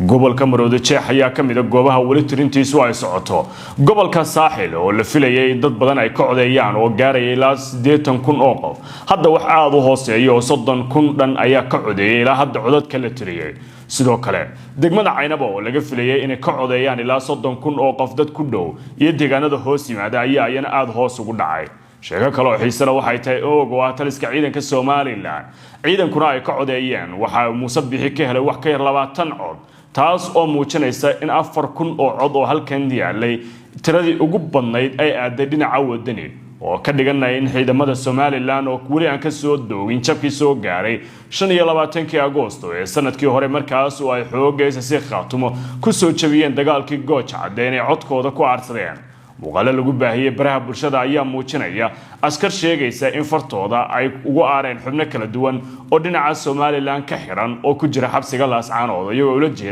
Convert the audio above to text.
Gobolka Maroodi Jeex ayaa ka mid a goobaha weli tirintiisu ay socoto. Gobolka Saaxil oo la filayay in dad badan ay ka codeeyaan oo gaaraya ilaa 80,000 oo qof, hadda wax aada u hooseeya oo 30,000 dhan ayaa ka codeeyay ilaa hadda codadka la tiriyey. Sidoo kale degmada Caynaba oo laga filayay inay ka codeeyaan ilaa 30,000 oo qof dad ku dhow iyo deegaanada hoos yimaada ayaa iyana aada hoos ugu dhacay. Sheeko kale oo xiisena waxay tahay Oog oo ah taliska ciidanka Somalilan, ciidankuna ay ka codeeyeen, waxa Muuse Bixi ka helay wax ka yar 20 cod, taas oo muujinaysa in 4,000 oo cod oo halkan yaalay tiradii ugu badnayd ay aaday dhinaca Wadani, oo ka dhiganaya in ciidamada Somalilan oo weli aan ka soo doogin jabkii soo gaaray 25-kii Agoosto ee sanadkii hore, markaas oo ay xoogaysa si Khaatumo ku soo jabiyeen dagaalkii Gooja Cadde, inay codkooda ku aarsadeen. Muuqaalo lagu baahiyey baraha bulshada ayaa muujinaya askar sheegaysa in fartooda ay ugu aareen xubno kala duwan oo dhinaca Somalilan ka xiran oo ku jira xabsiga Laascaanood, iyagoo ula jeeda